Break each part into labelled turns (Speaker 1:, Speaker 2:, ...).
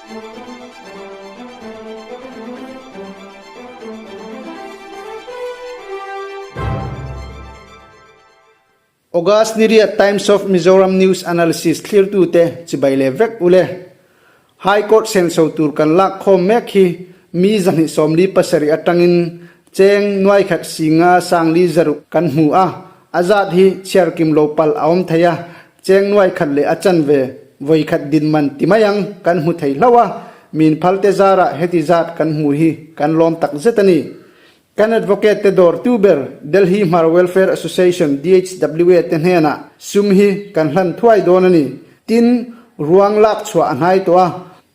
Speaker 1: August ni riat Times of Mizoram News Analysis thlirtute chibai leh vek ule. High Court senso tur kan lak khawm mek hi mi 247 atangin cheng nuaikhat singa sangli zaruk kan hmu a, a zat hi chhiar kim lo palh a awm thei a, cheng nuaikhat leh a chanve vawikhat din man ti mai ang kan hmu thei hlauh a, min phalte zarah heti zat kan hmu hi kan lawm tak zet a ni. Kan advocate te dawrtu ber Delhi Hmar Welfare Association, DHWA, te hnenah sum hi kan hlan thuai dawn a ni. Tin, ruang lak chhuah a hnai tawh a,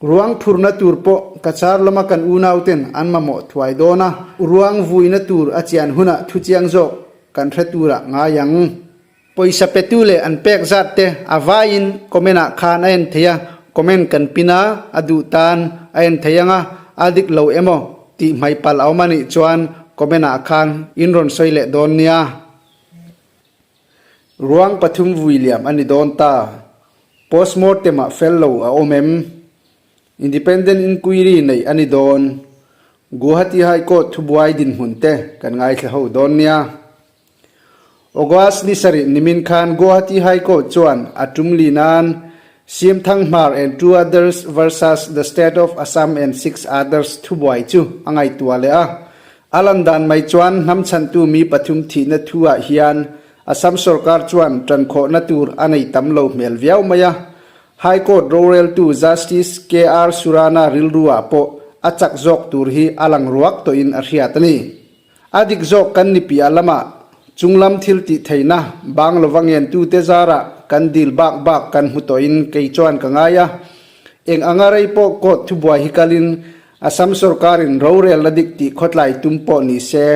Speaker 1: ruang phurna tur pawh Cachar lama kan unauten an mamawh thuai dawn a, ruang vuina tur a chian hunah thuchiang zawk kan hre turah ngai ang. Pawisa petu leh an pek zat te a vaiin comment ah khan a en thei a, comment kan pin a, a duh tan a en thei ang a, a dik lo emaw tih hmai palh a awm a nih chuan comment ah khan in rawn sawi leh dawn nia. Ruang pathum vui liam a ni dawn ta. Postmortem ah fel lo a awm em? Independent inquiry neih a ni dawn. Guwahati High Court thubuai dinhmun te kan ngaithla ho dawn nia. August ni sarih nimin khan Guwahati High Court chuan a tum li nan Sim Thang Hmar and two others versus the State of Assam and six others thubuai chu a ngaihtuah leh a. A lan dan mai chuan hnam chhantu mi pathum thihna thu ah hian Assam sorkar chuan tankhawhna tur a nei tam lo hmel viau mai a. High Court roreltu Justice KR Surana rilru ah pawh a chak zawk tur hi a lang ruak tawhin a hriat a ni. A dik zawk kan ni piah lamah chunglam thil tih theihna bang lova ngentute zarah kan dil bak bak kan hmu tawhin kei chuan ka ngai a. Eng anga rei pawh court thubuai hi kalin Assam sorkarin rorelna dik tih khawtlai tum pawh ni se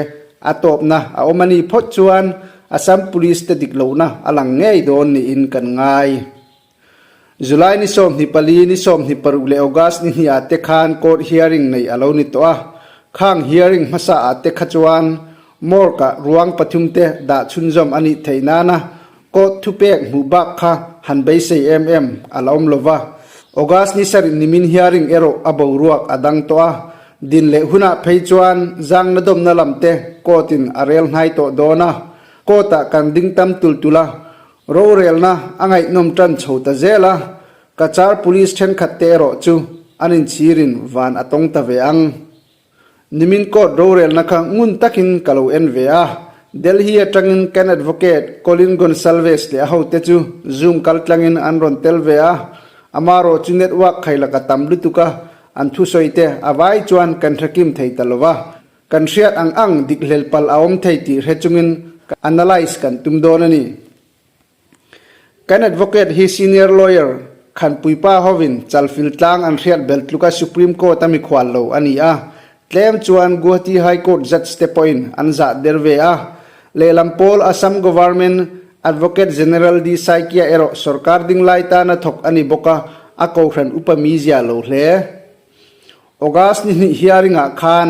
Speaker 1: a tawpna a awm a ni phawt chuan Assam Police te dik lohna a lang ngei dawn niin kan ngai. July ni 24, ni 26 leh August ni hnih ah te khan court hearing nei a lo ni tawh a. Khang hearing hmasa ah te kha chuan morgue ah ruang pathum te dah chhunzawm a nih theih nana court thupek hmuh bak kha han beisei em em a la awm lo va. August ni sarih nimin hearing erawh a boruak a dang tawh a. Din leh hunah phei chuan zangna dawmna lam te court in a rel hnai tawh dawn a. Court ah kan ding tam tul tul a. Rorelna a ngaihnawm tan chho ta zel a, Cachar Police thenkhat te erawh chu an inchhirin van a tawng ta ve ang. Nimin court rorelna kha ngun takin ka lo en ve a, Delhi atangin kan advocate Colin Gonsalves leh a hote chu Zoom kaltlangin an rawn tel ve a, amarawh chu network khailak a tam lutuk a, an thusawi te a vai chuan kan hrekim thei ta lo va. Kan hriat ang ang dik hlel palh a awm thei tih hre chungin analyse kan tum dawn a ni. Kan advocate hi senior lawyer Khanpuipa hovin chalfil tlang an hriat bel tluka Supreme Court a mikhual lo a ni a, tlem chuan Guwahati High Court judge te pawhin an zah der ve a. Lehlam pawl Assam Government Advocate General D Saikia erawh sorkar dinglai tana thawk a ni bawk a, a kohhran upa mizia lo hle. August ni hnih hearing-ah khan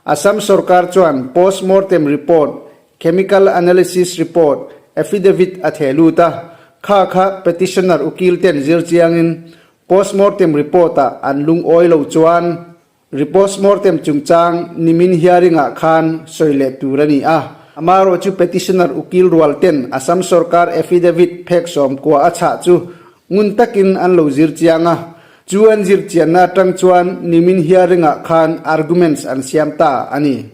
Speaker 1: Assam sorkar chuan post-mortem report, chemical analysis report, affidavit a theh lut a, kha kha petitioner ukil ten zir chiangin post-mortem report-ah an lungawi lo chuan repostmortem chungchang nimin hearing-ah khan sawi leh tur a ni a. Amaherawh chu petitioner ukil rual ten Assam sorkar affidavit phek sawmkua a chhah chu ngun takin an lo zir chiang a, Chu an zirchianna atang chuan nimin hearing-ah khan arguments an siam ta a ni.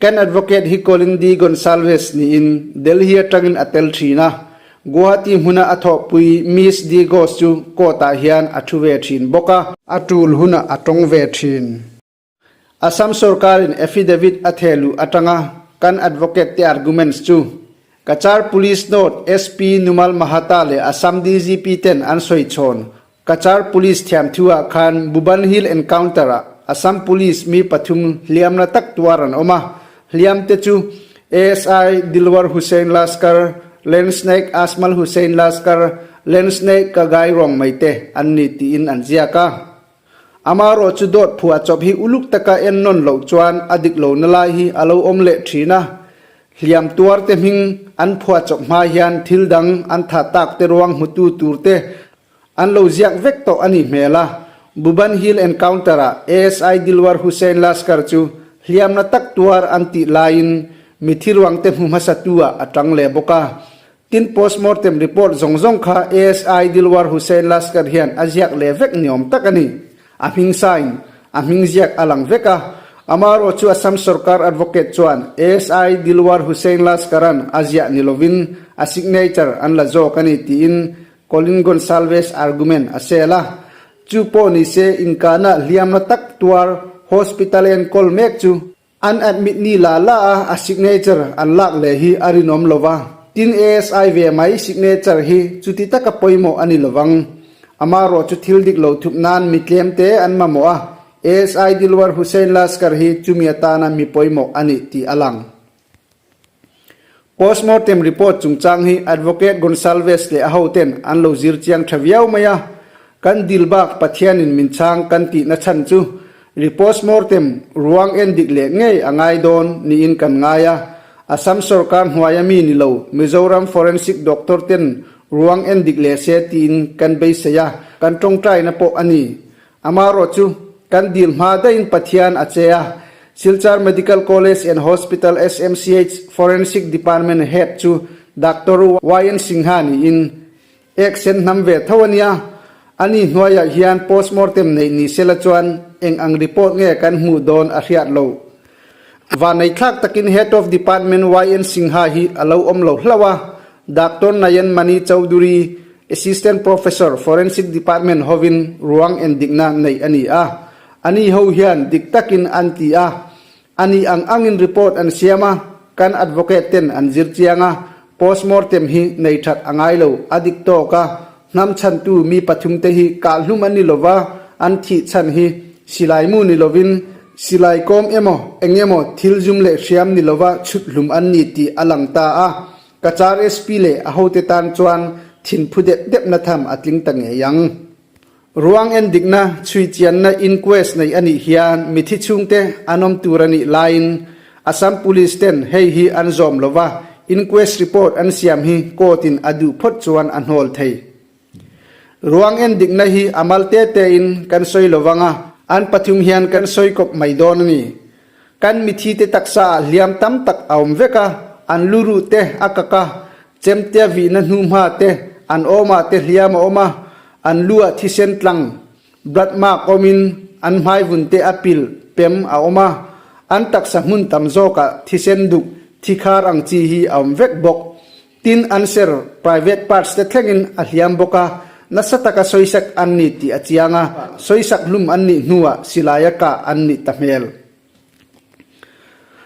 Speaker 1: Kan advocate hi Colin D. Gonsalves niin Delhi atangin a tel thin a, Guwahati hmuna a thawhpui Miss D. Ghosh chu court-ah hian a thu ve thin bawk a. A tul hunah a tawng ve thin. Assam sorkarin affidavit a theh luh atanga kan advocate te arguments chu Cachar Police Note SP Numal Mahata leh Assam DGP ten an sawi chhawn. Cachar Police thiamthu ah khan Buban Hill encounter ah Assam Police mi pathum hliamna tak tuar an awm a, hliam te chu ASI Dilwar Hussain Laskar, Lance Naik Asmal Hussain Laskar, Lance Naik Kagai Rongmei te an ni tiin an ziak a. Amarawh chu dawt phuah chawp hi uluk taka en nawn loh chuan a dik lo na lai hi a lo awm leh thin a. Hliam tuar te hming an phuah chawp hma hian thil dang an tha tak te ruang hmutu tur te an lo ziak vek tawh a nih hmel a. Buban Hill encounter-ah ASI Dilwar Hussain Laskar chu hliamna tak tuar an tih laiin mithi ruangte hmu hmasatu-ah a tang leh bawk a. Tin, postmortem report zawng zawng kha ASI Dilwar Hussain Laskar hian a ziak leh vek ni awm tak a ni. A hming sign, a hming ziak a lang vek a. Amarawh chu Assam Sorkar Advocate chuan ASI Dilwar Hussain Laskar-a'n a ziah ni lovin a signature an la zawk a ni tiin Colin Gonsalves argument a sel a. Chu pawh ni se inkahna hliamna tak tuar hospital enkawl mek chu An admit ni la la a a signature an lak leh hi a rinawm lo va, tin ASI ve mai signature hi chuti taka pawimawh a ni lovang. Amarawh chu thil dik lo thup nan mi tlem te an mamawh a, ASI Dilwar Hussain Laskar hi chumi atana mi pawimawh a nih tih a lang. Postmortem report chungchang hi Advocate Gonsalves leh a hoten an lo zir chiang tha viau mai a, kan dil bak Pathianin min chhang kan tihna chhan chu repostmortem ruang en dik leh ngei a ngai dawn niin kan ngai a, Assam sorkar hnuaia mi ni lo Mizoram forensic doctor ten ruang en dik leh se tiin kan beisei a, kan tawngtaina pawh a ni. Amarawh chu kan dil hma daihin Pathian a che a, Silchar Medical College and Hospital, SMCH, Forensic Department Head chu Doctor YN Singha niin ek sen hnam ve tho a nia. Ani hnuaiah hian postmortem neih ni sela chuan eng ang report nge kan hmuh dawn a hriat lo. Vanneithlak takin Head of Department YN Singha hi a lo awm lo hlauh a, Doctor Nayan Mani Chowdhury, Assistant Professor, Forensic Department hovin ruang endikna neih a ni a. Ani ho hian dik takin an ti a, ani ang angin report an siam a, kan advocate ten an zir chiang a, postmortem hi nei that a ngai lo, a dik tawk a, hnam chhantu mi pathumte hi kahhlum an ni lova, an thih chhan hi silai mu ni lovin silai kawm emaw eng emaw thil zum leh hriam ni lova chhut hlum an ni tih a lang ta a, Cachar SP leh a hote tan chuan thinphu dep depna tham a tling ta ngei ang. Ruang endikna chhui chianna inquest nei a nih hian mithi chhungte an awm tur a nih laiin Assam Police ten hei hi an zawm lo va, inquest report an siam hi court in a duh phawt chuan a hnawl thei. Ruang endikna hi a mal te te in kan sawi lo vang a, an pathum hian kan sawi kawp mai dawn a ni. Kan mithi te taksa ah hliam tam tak a awm vek a, an lu ruh te a kak a, chemte vihna hnuhma te an awmah te hliam a awm a, an lu ah thisen tlang, blood mark, awmin an hmai vun te a pil, pem, a awm a, an taksa hmun tam zawkah thisen duk, thikhar ang chi hi a awm vek bawk. Tin, an ser, private parts, te thlengin a hliam bawk a, nasa taka sawisak an ni tih a chiang a, sawisak hlum an nih hnuah silaia kah an nih ta hmel.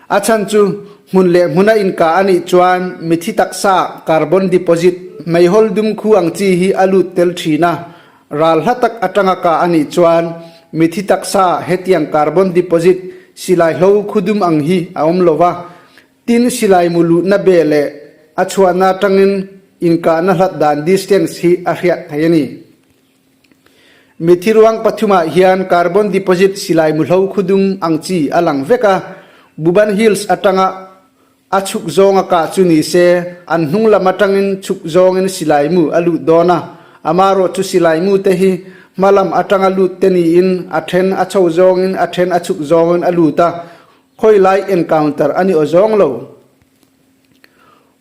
Speaker 1: A chhan chu, hmun leh hmuna inkah a nih chuan mithi taksa carbon deposit, meihawl dum khu ang chi hi a lut tel thin a, ral hla tak atanga kah a nih chuan mithi taksa hetiang carbon deposit, silai hlo khu dum ang hi a awm lo va, Tin, silai mu luhna be leh a chhuahna atangin inkahna hlat dan, distance, hi a hriat thei a ni. Mithi ruang pathumah hian carbon deposit silai mu hlo khudum ang chi a lang vek a, Buban Hills atanga a chhuk zawnga kah chu ni se, an hnung lam atangin chhuk zawngin silai mu a lut dawn a, amarawh chu silai mu te hi hma lam atanga lut te niin a then a chho zawngin a then a chhuk zawngin a lut a, Khawi lai encounter a ni aw zawng lo.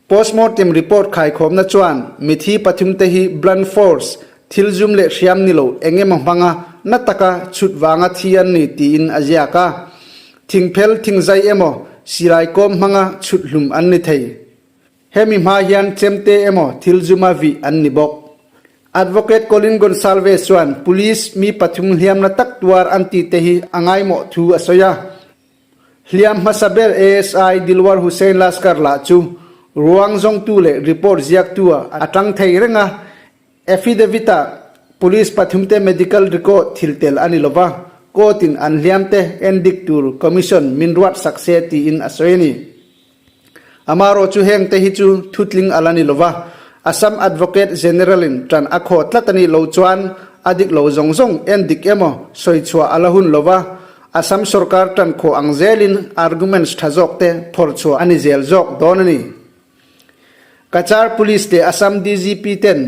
Speaker 1: Postmortem report khaikhawmna chuan mithi pathumte hi blunt force, thil zum leh hriam ni lo eng emaw hmanga na taka chhut vanga thi an ni tiin a ziak a. Thingphel thingzai emaw silai kawm hmanga chhut hlum an ni thei. Hemi hma hian chemte emaw thil zuma vih an ni bawk. Advocate Colin Gonsalves chuan police mi pathum hliamna tak tuar an tihte hi a ngaimawh thu a sawi a. Hliam hmasa ber ASI Dilwar Hussain Laskar lah chu ruang zawngtu leh report ziaktu ah a tang thei reng a, affidavit-ah police pathumte medical record thil tel a ni lova, court-in an hliamte endik tur commission min ruat sak se tiin a sawi a ni. Amarawh chu heng te hi chu thutling a la ni lova, Assam Advocate General-in tan a khaw tlat a nih lo chuan a dik lo zawng zawng en dik emaw sawi chhuah a la hun lova, Assam sorkar tan khawh ang zelin arguments tha zawk te phawrh chhuah a ni zel zawk dawn a ni. Cachar Police leh Assam DGP ten.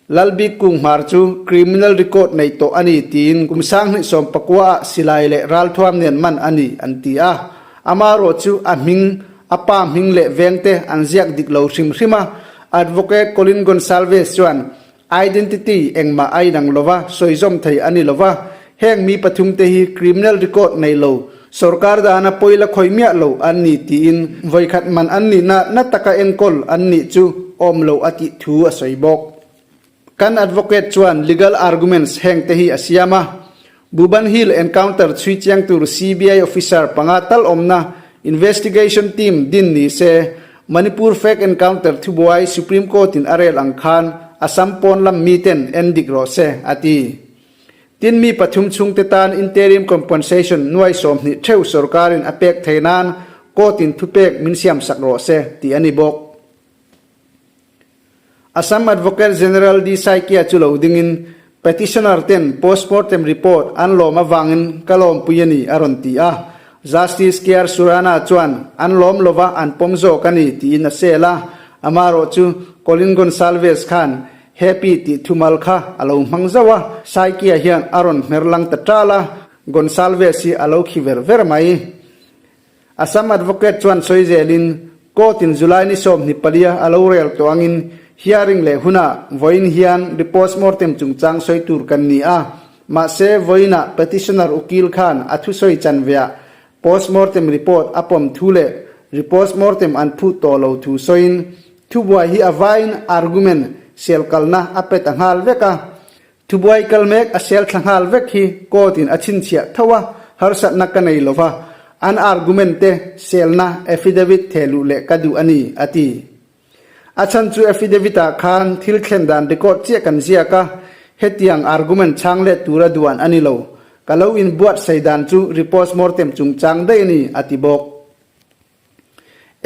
Speaker 1: Lalbik Kunghmar chu criminal record nei tawh a ni tiin kum 2019 ah silai leh ralthuam nen man a ni an ti a. Amarawh chu a hming, a pa hming leh vengte an ziak dik lo hrim hrim a. Advocate Colin Gonsalves chuan identity engmah a inang lova sawizawm thei a ni lova, heng mi pathumte hi criminal record nei lo, sorkar dana pawi la khawi miah lo an ni tiin vawikhat man an nihna na taka enkawl an nih chu awm lo a tih thu a sawi bawk. Kan advocate chuan legal arguments heng te hi a siam a, Buban Hill encounter chhui chiang tur CBI officer panga tal awmna investigation team din ni se, Manipur fake encounter thubuai Supreme Court in a rel ang khan Assam pawn lam miten en dik rawh se, a ti. Tin mi pathum chhungte tan interim compensation nuai 20 theuh sorkarin a pek thei nan court in thupek min siamsak rawh se, tih a ni bawk. Assam Advocate General D Saikia chu lo dingin petitioner ten postmortem report an lawm avangin ka lawmpui a ni a rawn ti a. Justice KR Surana chuan an lawm lova an pawm zawk a ni tiin a sel a. Amarawh chu Colin Gonsalves khan happy tih thumal kha a lo hmang zauh a, Saikia hian a rawn hmer lang ta ṭal a, Gonsalves hi a lo khi ver ver mai. Assam Advocate chuan sawi zelin, Court-in July ni 24 a lo rel tawh angin hearing leh hunah vawiin hian re-postmortem chungchang sawi tur kan ni a, mahse vawiinah petitioner ukil khan a thusawi chanveah postmortem report a pawm thu leh re-postmortem an phut tawh lo thu sawiin thubuai hi a vaiin argument sel kalna a pe ta nghal vek a. Thubuai kal mek a sel thla nghal vek hi court in a chhinchhiah tho a, harsatna ka nei lova, an argument te selna affidavit theh luh leh ka duh a ni, a ti. A chhan chu affidavit ah khan thil thlen dan record chiah kan ziak a, hetiang argument chhang let tura duan a ni lo, ka lo inbuatsaih dan chu re-postmortem chungchang daih a ni, a ti bawk.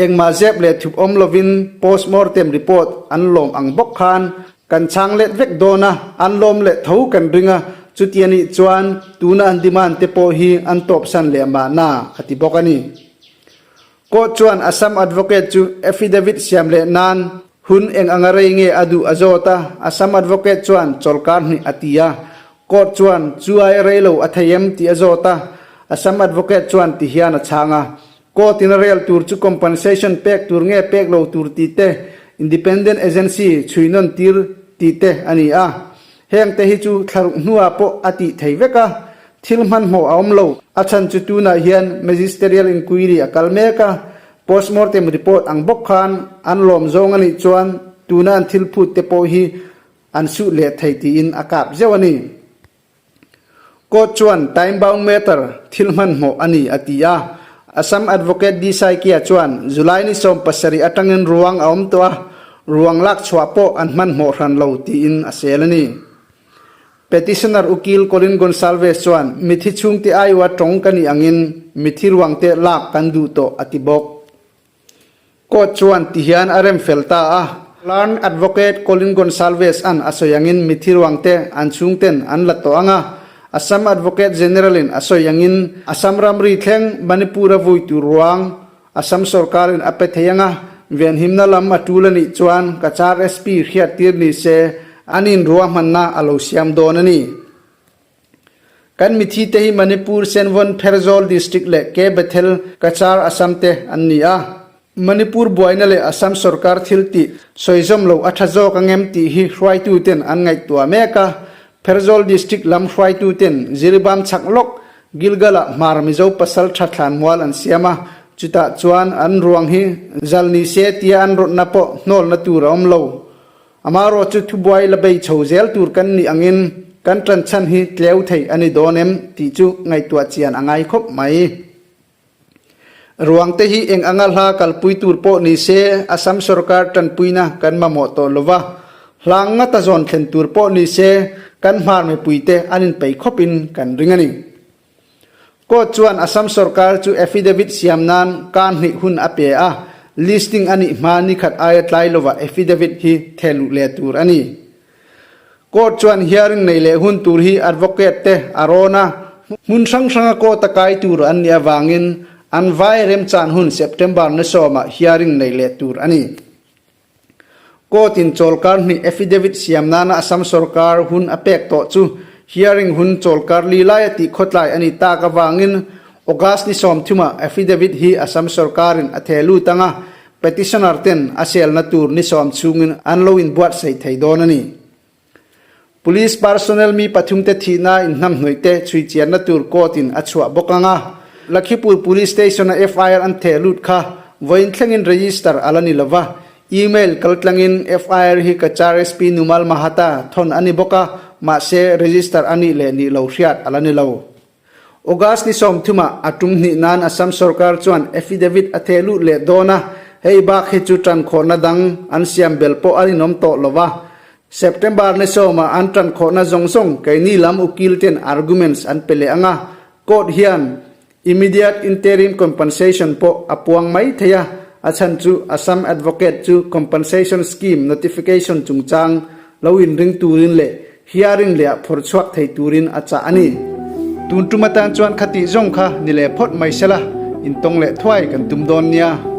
Speaker 1: Engmah zep leh thup awm lovin postmortem report an lawm ang bawk khan kan chhang let vek dawn a, an lawm leh tho kan ring a, chuti a nih chuan tuna an demand te pawh hi an tawpsan leh mahna, a ti bawk a ni. Court chuan Assam advocate chu affidavit siam leh nan hun eng anga rei nge a duh a zawt a, Assam advocate chuan chawlkar hnih a ti a, court chuan chu ai rei lo a thei em tih a zawt a, Assam advocate chuan ti hian a chhang a, Court in a rel tur chu compensation pek tur nge pek lo tur tih te, independent agency chhui nawn tir tih te a ni a. Heng te hi chu thlaruk hnuah pawh a tih thei vek a, thil hmanhmawh a awm lo. A chhan chu tunah hian magisterial inquiry a kal mek a, postmortem report ang bawk khan an lawm zawng a nih chuan tuna an thil phut te pawh hi an suh leh thei tiin a kap zeuh a ni. Court chuan time bound matter thil hmanhmawh a ni a ti a. Assam Advocate D Saikia chuan July ni 17 atangin ruang a awm tawh a, ruang lak chhuah pawh an hmanhmawh hran lo tiin a sel a ni. Petitioner ukil Colin Gonsalves chuan mithi chhungte aiwa tawng ka nih angin mithi ruangte lak kan duh tawh a ti bawk. Court chuan ti hian a rem fel ta a, Learned Advocate Colin Gonsalves an a sawi angin mithi ruangte an chhungten an la tawh ang a, Assam Advocate General-in a sawi angin Assam ramri thleng Manipur-a vui tur ruang Assam sorkarin a pe thei ang a, venhimna lam a tul a nih chuan Cachar SP hriattir ni se an inruahmanna a lo siam dawn a ni. Kan mithi te hi Manipur Senvon Pherzawl District leh K Bethel, Cachar, Assam te an ni a. Manipur buaina leh Assam sorkar thil tih sawizawm lo a tha zawk ang em tih hi hruaitu ten an ngaihtuah mek a. Pherzawl District lam hruaitu ten Jiribam chhak lawk Gilgal-ah Hmar Mizo pasal tha thlan mual an siam a, chutah chuan an ruang hi zal ni se tia an rawtna pawh hnawlna tur a awm lo. Amarawh chu thubuai la bei chho zel tur kan nih angin kan ṭanchhan hi tleu thei a ni dawn em tih chu ngaihtuah chian a ngai khawp mai. Ruang te hi eng anga hla kalpui tur pawh ni se Assam sorkar ṭanpuina kan mamawh tawh lo va, hlang ngata zawn thlen tur pawh ni se kan hmar mipuite an inpeih khawpin kan ring a ni. Court chuan Assam sorkar chu affidavit siam nan kar hnih hun a pe a, listing a nih hma ni khat aia tlai lovah affidavit hi theh luh leh tur a ni. Court chuan hearing nei leh hun tur hi advocate te a rawn a, hmun hrang hranga court a kai tur an nih avangin an vai remchan hun September ni sawmah hearing nei leh tur a ni. Court in chawlkar hnih affidavit siam nana Assam sorkar hun a pek tawh chu hearing hun chawlkar li laia tih khawtlai a nih tak avangin August ni sawmthumah affidavit hi Assam sorkarin a theh lut anga petitioner ten a selna tur ni sawm chhungin an lo inbuatsaih thei dawn a ni. Police personnel mi pathumte thihna inhnamhnawih te chhui chianna tur court in a chhuah bawk ang a, Lakhipur Police Station a FIR an theh lut kha vawiin thlengin register a la ni lova, email kaltlangin FIR hi Cachar SP Numal Mahata thawn a ni bawk a, mahse register a nih leh nih lo hriat a la ni lo. August ni sawmthumah a tum hnih nan Assam sorkar chuan affidavit a theh lut leh dawn a, hei bak hi chu tankhawhna dang an siam bel pawh a rinawm tawh lo va. September ni sawmah an tankhawhna zawng zawng keini lam ukil ten arguments an pe leh ang a, court hian immediate interim compensation pawh a puang mai thei a, a chhan chu Assam advocate chu compensation scheme notification chungchang lo inring turin leh Hearing leh ah phawrh chhuak thei turin a chah a ni. Tun tum atan chuan khatih zawng kha ni leh phawt mai sela, intawng leh thuai kan tum dawn nia.